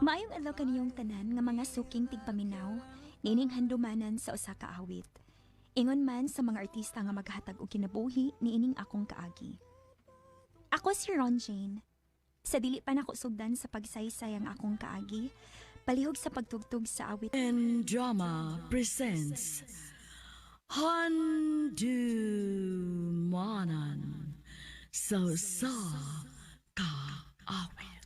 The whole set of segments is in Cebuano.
Maayong adlaw kaniyong tanan nga mga suking tigpaminaw niining handumanan sa usa ka awit. Ingon man sa mga artista nga maghatag og kinabuhi niining akong kaagi. Ako si Ron Jane. Sa dili pa nako sugdan sa pagsaysay ang akong kaagi, palihog sa pagtugtog sa awit And Drama presents Handumanan sa Usa Ka Awit.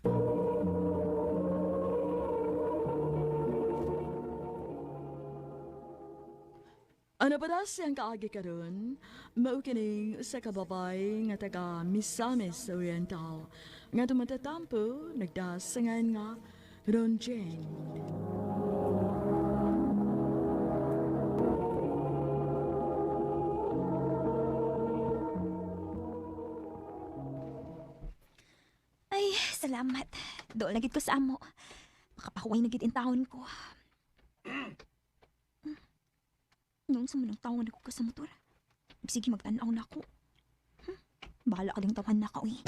Ano pa daw siyang kaagi karon? Mao kining usa ka babae nga taga Misamis Oriental nga tumatatampo nagdasangan nga Ron Jane. Ay, salamat. Dool na gid ko sa amo. Makapahuway na gid in taon ko. Noon sa manang taon ako ka sa motor. Sige, magtanaw na ako. Bahala ka ding tawan na ka, uy.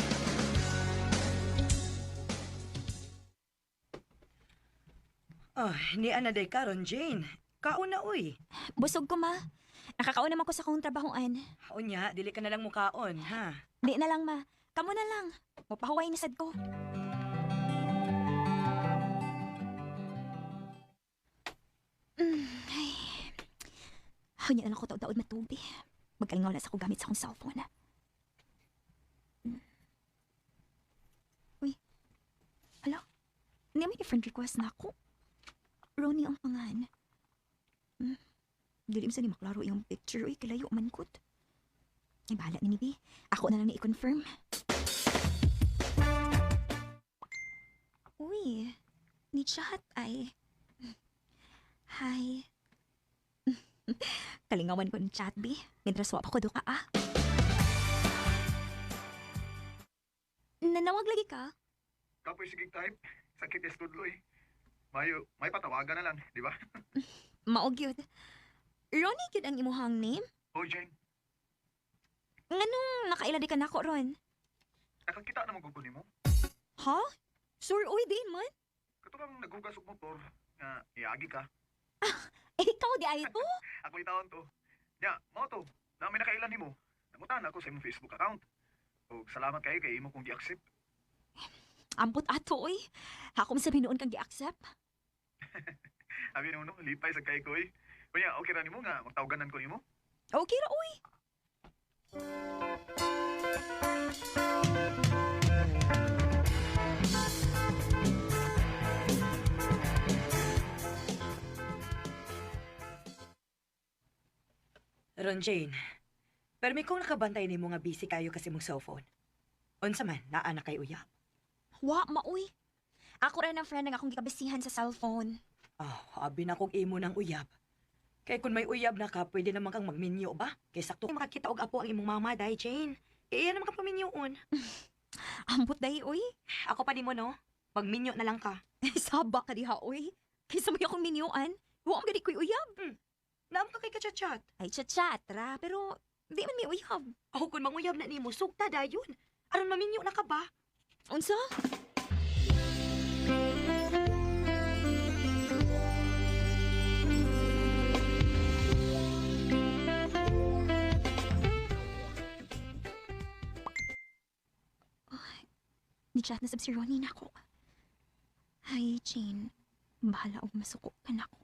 Oh, ni ana day karon Jane. Kaon na uy. Busog ko, ma. Nakakaon naman ko sa akong trabahoan. Unya, dili ka na lang mukaon, ha? Di na lang, ma. Kamo na lang. Mapahuway na sad ko. Ay. Hunya na lang ko taod-taod matubi. Magkalingaw na sa ko gamit sa akong cellphone. Uy. Hala. Hindi may friend request na ako. Ronnie ang pangan. Dili mo sa ni maklaro yung picture. Uy, kalayo man kot. Ay, bahala ni Nibi. Ako na lang na i-confirm. Uy, ni chat ay. Hi. Kalingawan ko ng chat, B. Mientras wa pa ko do ka, ah. Nanawag lagi ka? Kapoy sige type. Sakit is tudlo eh. Mayo, may patawagan na lang, di ba? Maog yun. Ronnie gyud ang imuhang name? Oh, Jane, Nganong nakaila di ka nako ron? nakakita naman ko nimo. Ha? Sure, uy, din man. Kato bang naghugas og motor nga iagi ka. Eh, ikaw di ay to. Ako itawon to. Nya, mao to. Na may nakailan nimo. Nangutan ako sa imong Facebook account. Og salamat kayo kay imo kong gi-accept. Ampot ato, uy. Hakom sa binuon kang gi-accept. Abi no, no, lipay sa kay ko eh. Unya, okay ra nimo nga magtawganan ko nimo. Okay ra, uy. Ron Jane. Pero may kung nakabantay nimo nga busy kayo kasi mong cellphone. Unsa man, naa na kay uyab. Wa, maoy. Ako ra ng friend ang akong gikabisihan sa cellphone. Oh, abi na kog imo ng uyab. Kay kung may uyab na ka, pwede naman kang magminyo ba? Kay sakto makakita og apo ang imong mama, day Jane. Kay iya naman kang paminyoon. Ambot dahi, uy. Ako pa nimo no. Magminyo na lang ka. Saba ka diha, uy. Kaysa may akong minyuan. Wa ang gani ko'y uyab. Naam ka kay kachat-chat. Ay, chat-chat ra. Pero, di man may uyab. Ako kung manguyab na nimo, sugta dayon. Aron maminyo na ka ba? Unsa? Ay, ni-chat na sab si Ronnie nako. Hi, Jane. Bahala og masuko ka nako.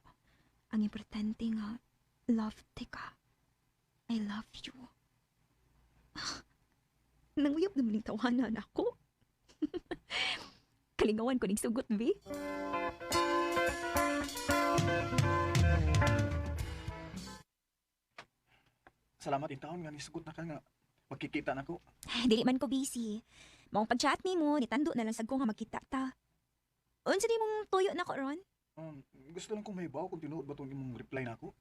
Ang importante nga, love te ka. I love you. Nanguyab naman yung tawanan ako. Kalingawan ko ning sugot, B. Salamat in taon nga nisugot na ka nga magkikita nako. Ay, dili man ko busy. Maong pag-chat nimo, nitando na lang sad ko nga magkita ta. Unsa di mong tuyo nako ron? Gusto lang kong mahibaw kung tinuod ba tong imong reply nako.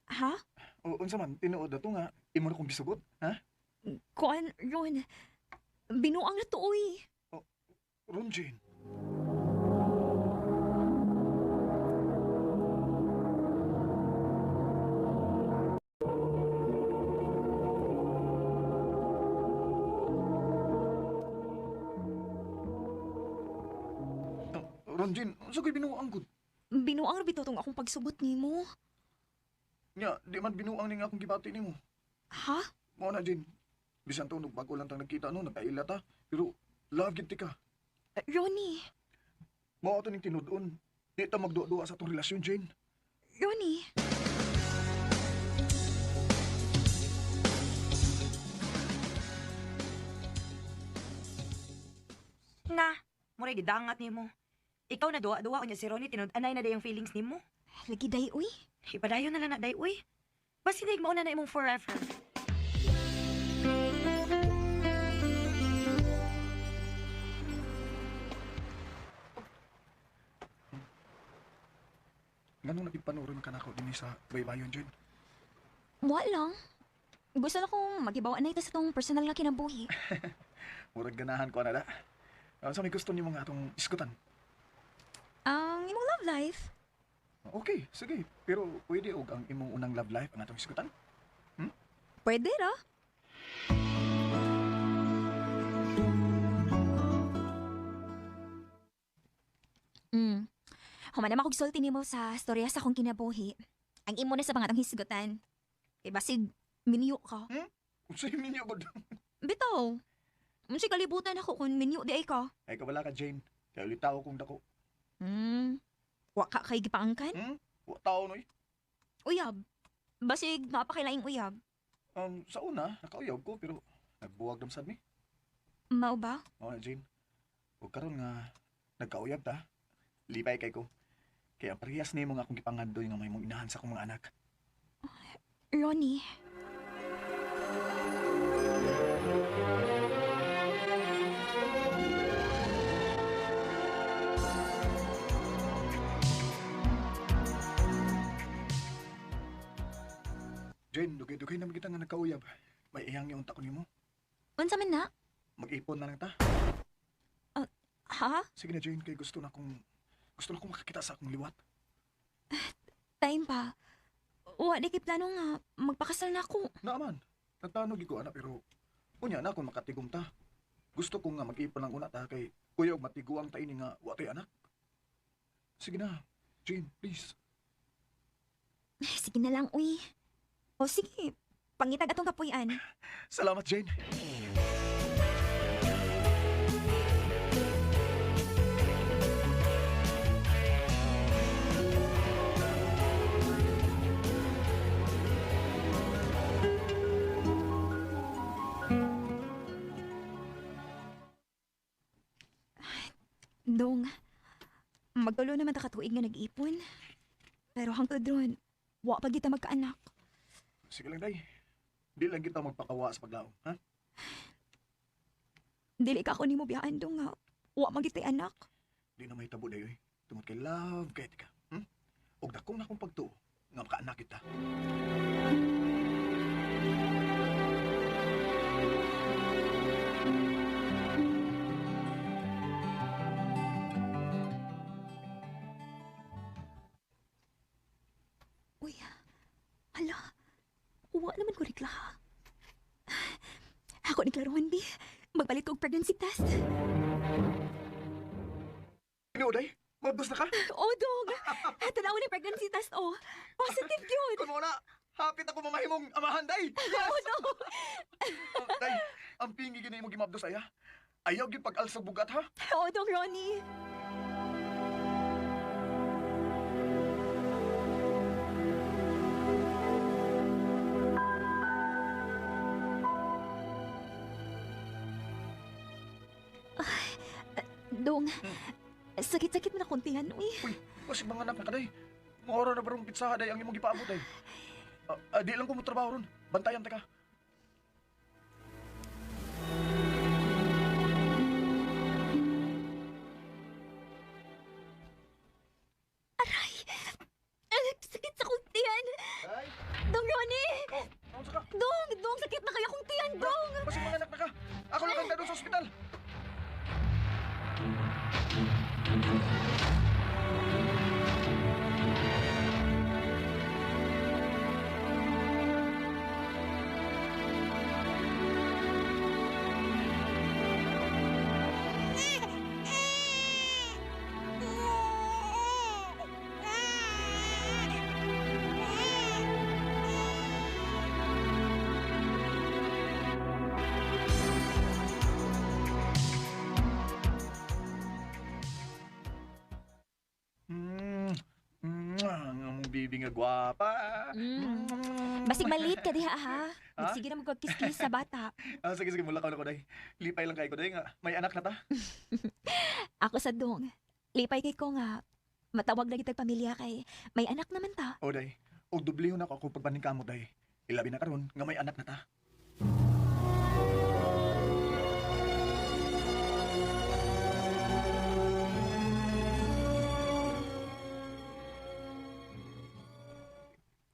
Ha? O unsa man tinuod na to nga imo na kong gisugot, ha? Kuan ron. Binuang na to oy. Ron Jane. Oh, Ron Jane, unsa ko'y binuang gud? Binuang ra bitaw tong akong pagsugot nimo. Nya, di man binuang ning akong gibati nimo. Ha? Mao na Jane. Bisan tunog bago lang tang nagkita no, nagkaila ta. Pero love gid ti ka. Ronnie, Mao ato ning tinud-on. Di ta magduwa-duwa sa atong relasyon, Jane. Ronnie. Na, muray gidangat nimo. Ikaw na duwa-duwa unya si Ronnie tinud-anay na day ang feelings nimo. Lagi day uy. Ipadayon na lang na day uy. Basta hindi mauna na imong forever. Nganong nagipanoron ka nako dinhi sa baybayon, Jane? Wa lang. Gusto na kong magibawa na ito sa tong personal nga kinabuhi. Murag ganahan ko ana da. Sa may gusto nimo nga atong iskutan. Ang imong love life. Okay, sige. Pero pwede og ang imong unang love life ang atong iskutan? Pwede ra. Mm. Human na makugsulti nimo sa storya sa akong kinabuhi. Ang imo na sa pangatong hisgutan. Kay basig minyo ka. Unsay minyo gud? Bitaw. Unsay kalibutan ako kung minyo di ay ka. Ay kabala ka, Jane. Kay ulit tao kong dako. Hmm. Wa ka kay gipaangkan? Hmm? Wa tao noy. Uyab. Basig mapakailaing uyab. Sa una, nakauyab ko pero nagbuwag damsad mi. Mao ba? Mao na, Jane. Ug karon nga nagkauyab ta. Lipay kay ko. Kaya ang parehas nimo nga akong gipangandoy nga may mong inahan sa akong mga anak. Ronnie. Jane, dugay-dugay naman kita nga nagkauyab. May iyang yung tako nimo. Unsa man na? Mag-ipon na lang ta. Ha? Sige na, Jane, kay gusto na akong makakita sa akong liwat. Time pa. Wa di kay plano nga magpakasal na ako. Naaman, nagtanog ko ana pero unya na kung makatigom ta. Gusto ko nga mag-ipon lang una ta kay kuya og matiguang ta ini nga wa tay anak. Sige na, Jane, please. Sige na lang, uy. O sige, pangitag atong kapuy-an. Salamat, Jane. Dong, magtulo naman ta katuig nga nag-ipon. Pero hangtod ron, wa pa kita magkaanak. Sige lang, day. Di lang kita magpakawa sa paglaom, ha? Dili ka ako nimo biyaan dong nga. Wa man kitay anak. Di na mahitabo dayoy. Tungod kay love kay ka. Ug dakong na akong pagtuo nga makaanak kita. Uy, hala. Wa naman ko rekla ha. Ako ni Klaruhan, bi. Magpalit ko og pregnancy test. Ano, day? Mabdos na ka? Oh, dong. Tanaw ni pregnancy test, oh. Positive yun. Kun mo na, hapit ako mamahimong amahan, day! Yes! Oh, no. Day, ang pingi gini mo gimabdos ay, ha? Ayaw gyud pag-alsag bugat, ha? Oh, dong, Ronnie. Ay, Dong, sakit-sakit mo na kontihan, uy. Uy, basig mga anak na ka, day. Moro na barong pitsaha, day, ang imong gipaabot, day. Di lang ko mo trabaho ron. Bantayan ta ka. Aray! Sakit sa kuntian! Day! Dong Ronnie! Oh, naunsa ka? Dong! Dong! Sakit na kaya kong tiyan, Dong! Basig mga anak na ka. Ako lang ang doon sa ospital. baby nga gwapa. Basig malit ka diha ha. Ha? Sige na magkiskis sa bata. Ah, sige, sige, mula ka na ko, day. Lipay lang kay ko, day, nga. May anak na ta. Ako sa dong. Lipay kay ko nga. Matawag na kitag pamilya kay may anak naman ta. O, day. O, dublihon ako akong pagpaningkamot, day. Ilabi na karon nga may anak na ta.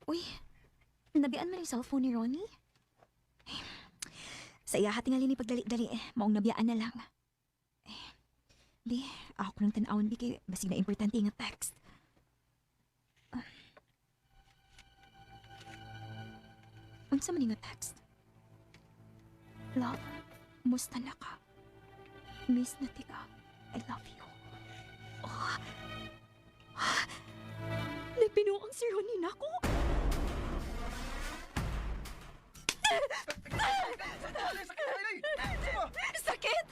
Uy, nabian man yung cellphone ni Ronnie? Eh, sa iya hatingali ni pagdali-dali, eh, maong nabiyaan na lang. Eh, di, ako nang tanawon bi kay basig na importante nga text. Ah. Unsa man ni nga text? Love, musta na ka? Miss na tika. I love you. Oh. Ah. Nagbinuang si Ronnie nako. Ay, sakit, day, day! Sama! Sakit!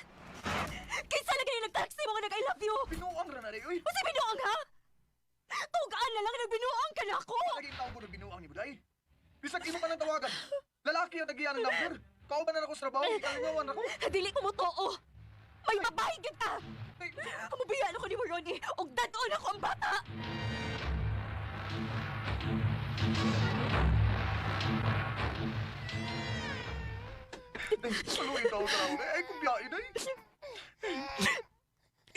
Kinsa lagi na nag-taxi mo nga nag-I love you? Binuang ra na, day, uy! Kasi binuang ha? Tugaan na lang nagbinuang ka na ako! Lagi tao ko na binuang ni Buday. Bisag imo pa nang tawagan. Lalaki ang tagiyan ng number. Kauban na ako sa trabaho, ikalingawan ako. Dili ko mo too! May babae gyud ka! Day, Mabiyaan ako ni mo, Ronnie! Og dad-on ako ang bata! day, saluhin tao ka na, day. Ay, kung biyahe, day.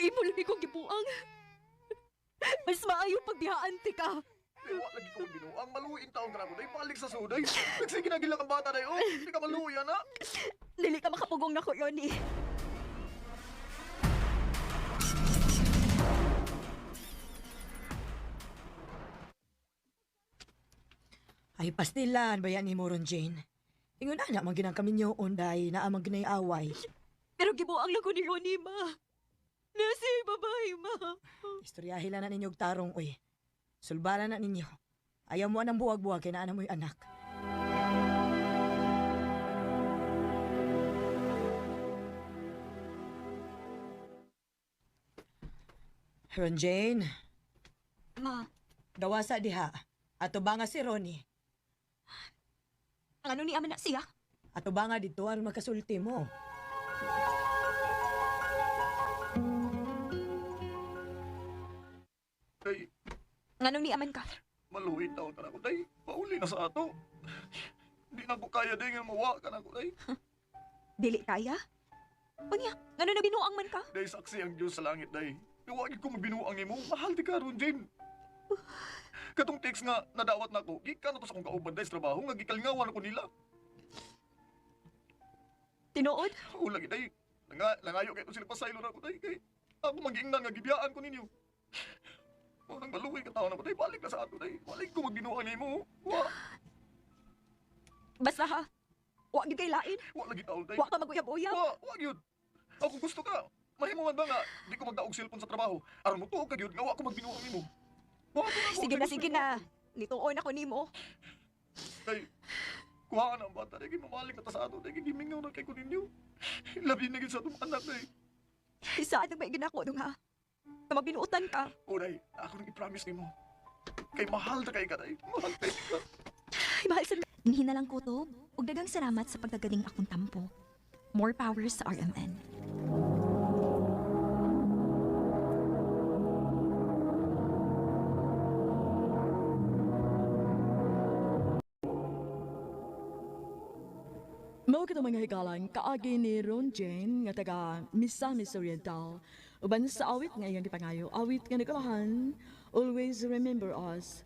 Imo lagi kong gibuang. Mas maayo pagbihaan ti ka. Day, wa lagi ko binuang. Maluin taon ka na ako, day. Balik sa suday. Nagsige na gilang ang bata, day. Oh, hindi ka maluya na. Dili ka makapugong nako, Ronnie. Ay, pastilan ba yan ni mo ron, Jane? Ingon ana, man ginang kami niyo, day, naa man ginay away. Pero gibuang lang ko ni Ronnie, ma. Nasi babae, ma. Istoryahe lang na ninyo og tarong, uy. Sulbaran na ninyo. Ayaw mo anang buwag-buwag kay naa na mo'y anak. Ron Jane, Ma, gawasa diha. Ato ba nga si Ronnie? ang ano ni ama na siya? Ato ba nga dito aron magkasulti mo? Day, Nganong ni aman ka? maluhin taon ka na ako, day. Pauli na sa ato. Hindi na ko kaya, day, nga mawa ka na ako, day. Dili kaya? Unya, ngano na binuang man ka? Day, saksi ang Diyos sa langit, day. Iwagin ko magbinuang nimo. Mahal di ka ron, Jane. Katong text nga nadawat na ako, gikan na to sa akong kauban day sa trabaho, nga gikalingawan ako nila. Tinuod? O lagi day, langayo kayo sila pasaylo na ako day. Kay ako magiingnan nga gibiyaan ko ninyo. O nang maluwi ka tao na ko day, balik na sa ato day. Balik ko magbinuang nimo. Wa, Basta ha. Wa gid kay lain. wa lagi tao day. Wa ka maguyab-uyab. Wa, wa gyud. Ako gusto ka. Mahimo man ba nga di ko magdaog cellphone sa trabaho. Aron mo tuog ka gyud nga wa ko magbinuang nimo. Wa ko na ako, Sige na, gusto sige ko. na. Nituon ako nimo. Day, kuhaan ang bata. Day, mamalik na ta sa ato. Day, gimingaw na kay ko ninyo. Labi na gyud sa atong anak, day. Saan ang may ginako dong ha? Na magbinuutan ka. O, day, ako nang i-promise nimo. Kay mahal na kay ka, day. Mahal kay ka. Ay, mahal sa... Dinhin na lang kutob. Ug dagang salamat sa pagkagaling akong tampo. More power sa RMN. Mao kita mga higalan, kaagi ni Ron Jane nga taga Misamis Oriental. Uban sa awit nga iyang gipangayo, awit nga nagulahan, Always Remember Us.